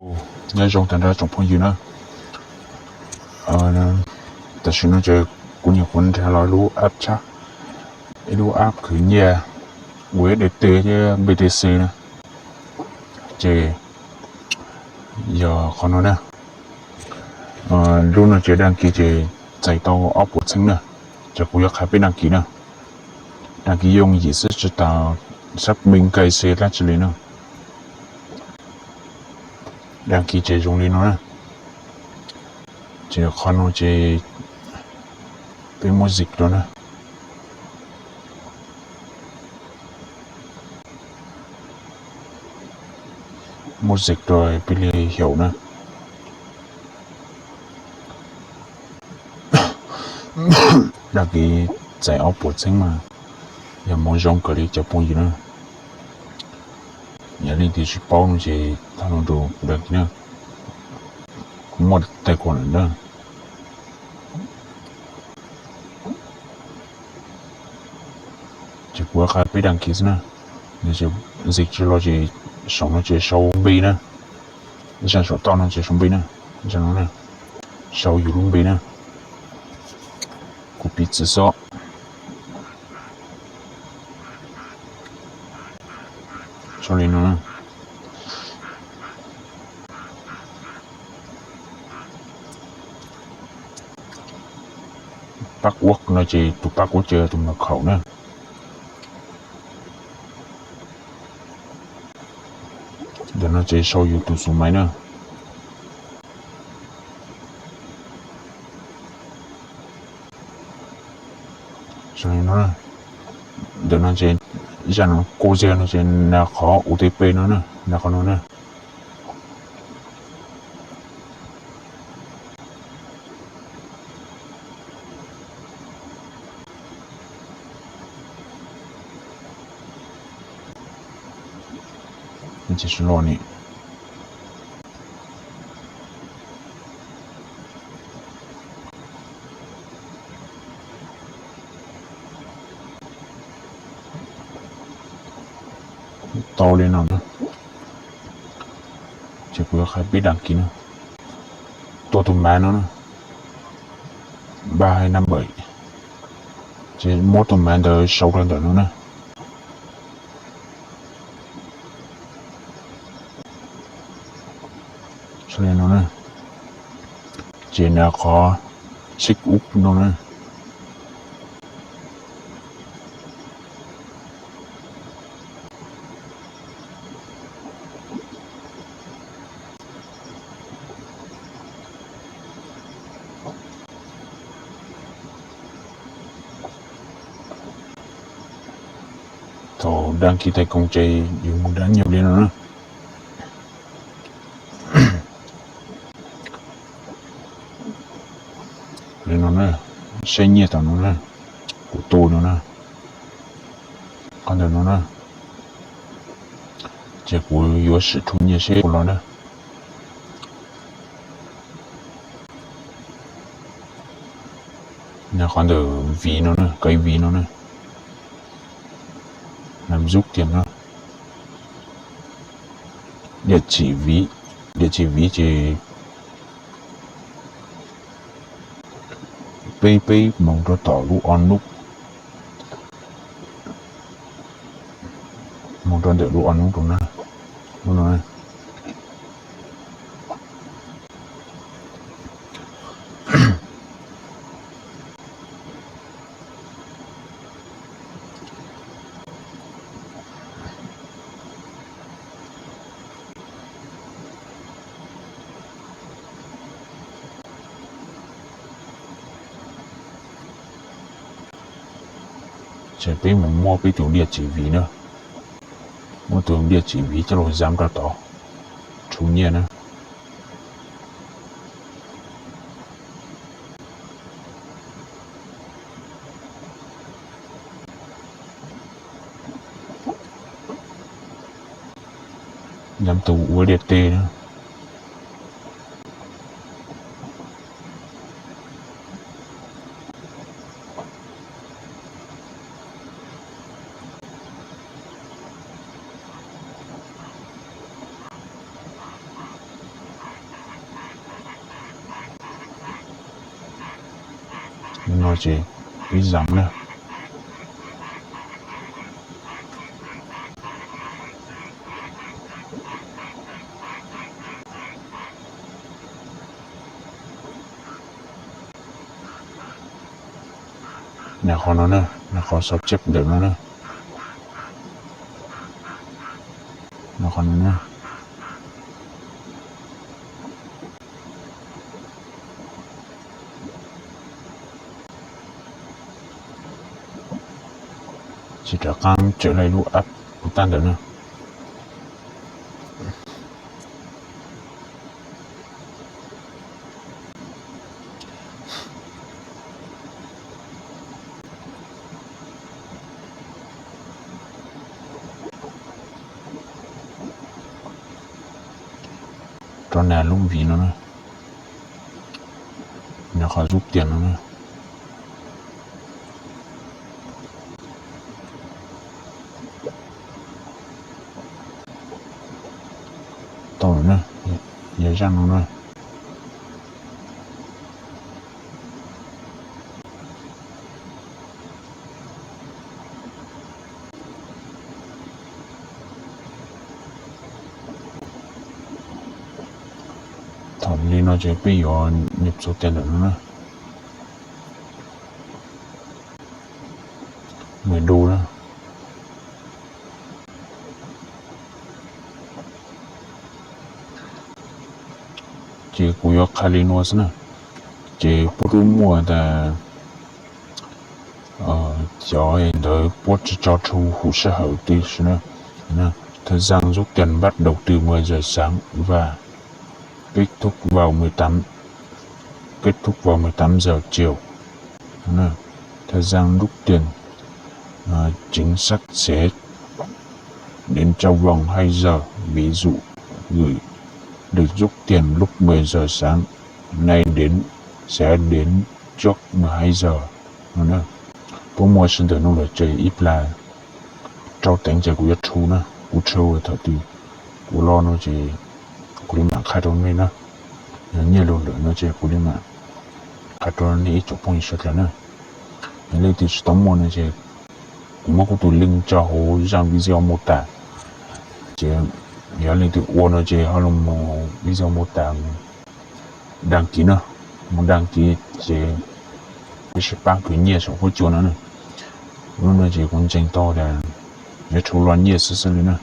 Nyob zoo tag nrho tsoom phooj ywg na. Tam sim no ces kuv nyuam qhuav nrhiav los ib lub app tshab, ib lub app khwv nyiaj U S D T thiab B T C na. Ces yog qhov no na. Lub no ces dag kis ces txais tau ob puas txheeb na. Ces kuv yuav qha peb dag kis na. Dag kis yooj yim xwb, tsis tas sab me nkai se dab tsi li na. Dag kis ces zoo li no na. Ces qhov no ces peb muab zim rau na. Muab zim rau peb li xyaum na. Dag kis txais ob puas txheeb mas yog hmoov zoo kawg li cov phooj ywg na. Yog leej twg tsis paub no ces tau los nrog kuv dag kis na. Kuv muaj tais kuam lawm na. Ces kuv qha peb dag kis xwb na. Zim tsis los ces saum no ces sau npe na. Zaj saum toj no ces sau npe na. Zaj no na, sau yus lub npe na. Kuv piv txwv xwb. Sau li no na. Pab uab no ces tus pab uab ces tus mật khẩu na. Ntawm no ces sau yus tus số máy na. Ntawm no ces zaj no, câu giờ no ces nab qhov O T P no na, nab qhov no na. Ces los ni. Tau li no na. Ces kuv yuav qha peb dag kis na. Tua tus mav no na, ba hai năm bảy. Ces muab tus mav ntawd sau rau ntawm no na. Sau li no na. Ces nab qhov xib ub no na. Thaum dag kis tais koos ces yus mus dab nyuag li no na. Li no na, saib nyiaj tom no na, kuv tu no na, qhov ntawm no na, ces kuv yuav sim rhu nyiaj seb puas los na. Nyob qhov ntawm viv no na, kais viv no na, nab zub tiag no, diam tsim viv, diam tsim viv ces peb peb moos rau tom lub o nub, moos rau ntawm lub o nub rau na, lub no. Ces peb mus muab peb tus diam tsim viv na, muab tus diam tsim viv coj los zam rau tod, rhu nyiaj na. Zam tus U S D T na. No ces peb zaam na. Nws qhov no na, nws qhov sau ceb ntawm no na. Nws qhov no na. Ces rov qaab tseem lub app kuv tag ntawd na. Rov naj lub vim no na, nws qhov zub tias no na. Tau lawm na, yog zaj no na. Thaum li no ces peb yuav nyuam txug tias ntawm no na, mws du na. Ces kuv yuav qha li no xwb na. Ces puab tub muaj tas cov ntawd puab tsi tso rhu hum sij hawm twg si na. Thời gian rút tiền bắt đầu từ mười giờ sáng và kết thúc vào mười tám, kết thúc vào mười tám giờ chiều. Thời gian rút tiền chính xác sẽ đến trong vòng hai giờ. Ví dụ, gửi được rút tiền lúc mười giờ sáng, nay đến, sẽ đến trước mười hai giờ. Puab muaj sib ntawm no lawm ces ib plag rau teev ces kuv yuav rhu na, kuv rhu thaum twg kuv los no ces kuv li mam qha rau nej na. Yog nyiaj lug lawm no ces kuv li mam qha rau nej ib tsoom phooj ywg sawv dlawg na. Yog leej twg tsis tau muaj no ces kuv muab kuv tus link tso hauv zaj video mô tả. Ces yog leej twg ua no ces ho los mus video mô tả, đăng ký na, mus đăng ký ces peb sib pab khwv nyiaj saum huab cua no na. Lub no ces kuv ntseeg tau tas yuav rhu los nyiaj xwb xwb li na.